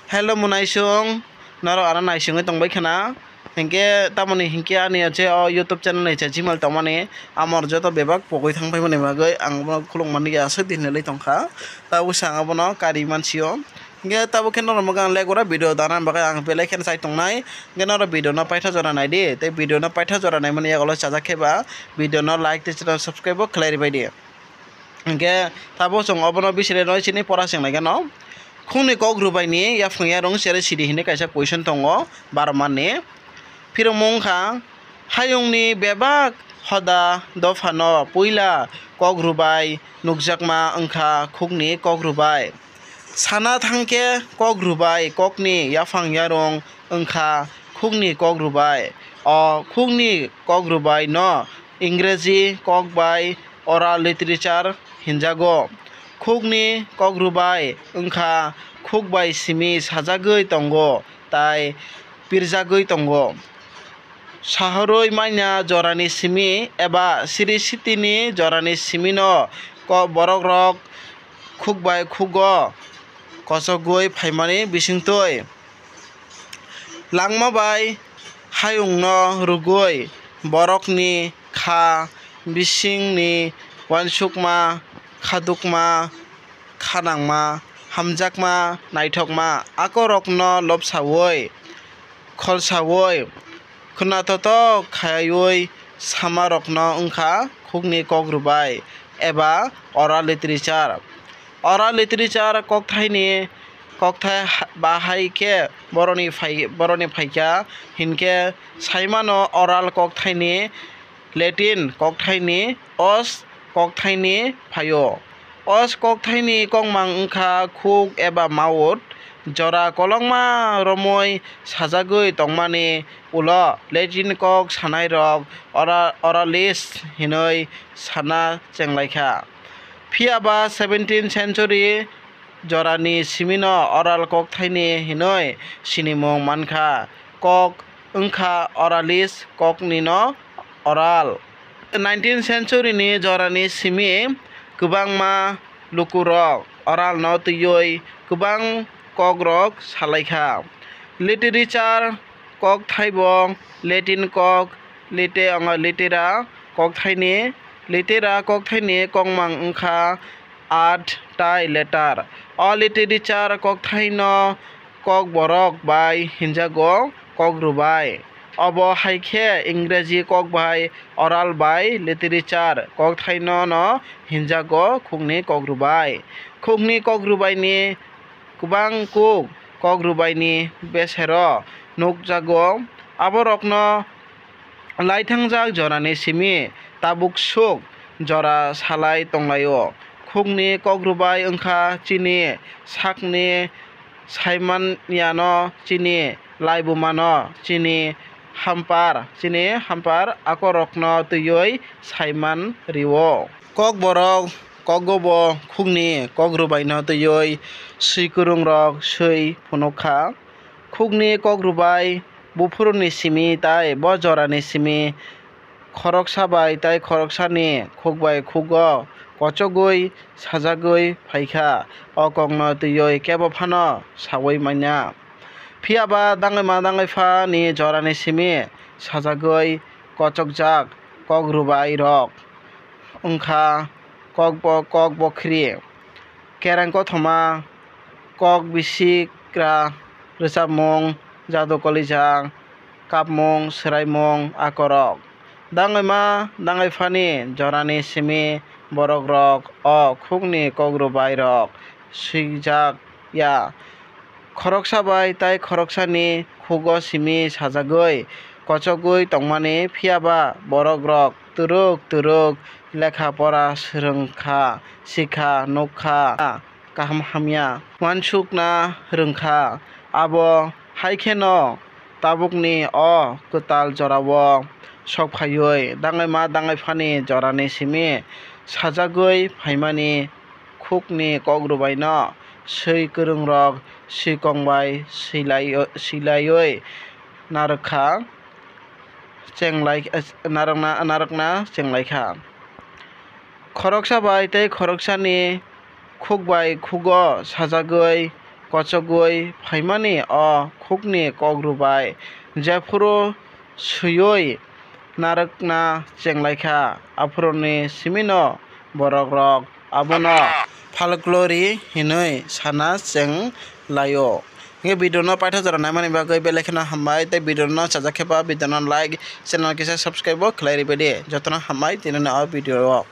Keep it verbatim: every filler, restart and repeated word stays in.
Hello mwnaisong, norok ano naisingwi tongbai khna. Hinkhe tamoni hinkhe ani je o YouTube channel ni je Gmail tongmani, amor joto bebak pogwi thang paimani bagwi ang bono khulukmani aswk dinlwi tongkha. Tabuk se ang abono kari mansio. Hinkhe tabuk khe norok mwkang legora video dana bagwi ang belai kheno chai tongnai. Hinkhe norok video no paitha jora naidi, tei video no paitha jora naimani yagulo chajak khe ba video no like tei channel subscribe bo khlai ribaidi. Hinkhe tabuk chwng obono bisire noi chini pora chengnaikhe no. Khukni kok rwbaini yaphang yarwng chere sidi hinwi kaisa question tongo Barmani. Phirokmung wngkha, hayungni bebak hoda dophano puila kok rwbai nukjakma wngkha khukni kok rwbai. Sana thangkhe kok rwbai kokni yaphang yarwng wngkha khukni kok rwbai. O khukni kok rwbai no Ingreji kok bai oral literature hinjago. Khukni kok rwbai wngkha khuk bai simi sajagwi tongo tai pirjagwi tongo. Sahorwi manya jorani simi eba siri sitini jorani simino ko-, borokrok khuk bai khugo kochogwi phaimani bisingtwi. Langma bai hayungno rwgwi borokni kha bisingni uansukma, khadukma, khanangma, hamjakma, naithokma, akorokno lobsaui, kholsaui, khwnatotok khaiwi samarokno wngkha khukni kok rwbai eba oral literature. Oral literature kokthaini kokthai ha-, bahai khe boroni phai-, boroni phaikha, hinkhe saimano oral kokthaini Latin kokthaini os kokthaini phaio. Os kokthaini kokmang wngkha khuk eba mouth, jora kolokma romwi sajagwi tongmani ulo Latin kok sanairok ora-, oralis hinwi sana chenglaikha. Phiyaba seventeenth century jorani simino oral kokthaini hinwi sinimung mankha. Kok wngkha oralis koknino oral. Nineteenth century ni jorani simi kwbangma lukurok oralno twiwi kwbang kokrok salaikha. Literature kokthaibo Latin kok lite-, litera kokthaini, litera kokthaini kokmang wngkha art tai letter. O literature kokthaino kokborok bai hinjago kokrwbai. Obo hai khe Ingreji kok bai oral bai literature kokthaino no hinjago khukni kokrwbai. Khukni kokrwbaini kwbang kuk kokrwbaini besero nukjago. Aborokno laithangjak jorani simi tabuk swk jora salai tonglaio. Khukni kokrwbai wngkha chini sakni saimanyano, chini laibumano, chini hampar, chini hampar akorokno twiwi saiman rio. Kokborok kogobo khukni kokrwbaino twiwi swi kwrwngrok swi phunukha. Khukni kokrwbai buphuruni simi tai bo jorani simi khoroksa bai tai khoroksani khuk bai khugo kochogwi sajagwi phaikha. O kokno twiwi kebo phano saui manya. Phiyaba dangwima dangwiphani jorani simi sajagwi kochokjak kokrwbairok wngkha kokbo-, kokbokhri, kereng kothoma, kok bisikra, rwchapmung, jadu kolija, kapmung, swraimung, akorok. Dangwima dangwiphani jorani simi borokrok o khukni kokrwbairok swijak ya. Khoroksa bai tai khoroksani khugo simi sajagwi kochogwi tongmani, phiyaba borokrok twrwk twrwk lekha pora swrwngkha, sikha, nukha, kaham hamya uansukna rwngkha. Abo hai kheno tabukni o kwtal jorao sokphaiwi dangwima dangwiphani jorani simi sajagwi phaimani khukni kokrwbaino swi kwrwngrok swikong bai swilai-, swilaiwi narwkha chenglai-, narwkna, narwkna chenglaikha. Khoroksa bai tei khoroksani khuk bai khugo sajagwi kochogwi phaimani o khukni kok rwbai jephuru swiwi narwkna chenglaikha, aphuruni simino borokrok abono phalklori hinwi sana chenglaio. Hwnkhe video no paithago jora naimani bagwi belai kheno hambai, tei video no chajak khe ba video no like, channel kisa subscribe bo khlai rwbaidi. Jotono hambai tinini o video o.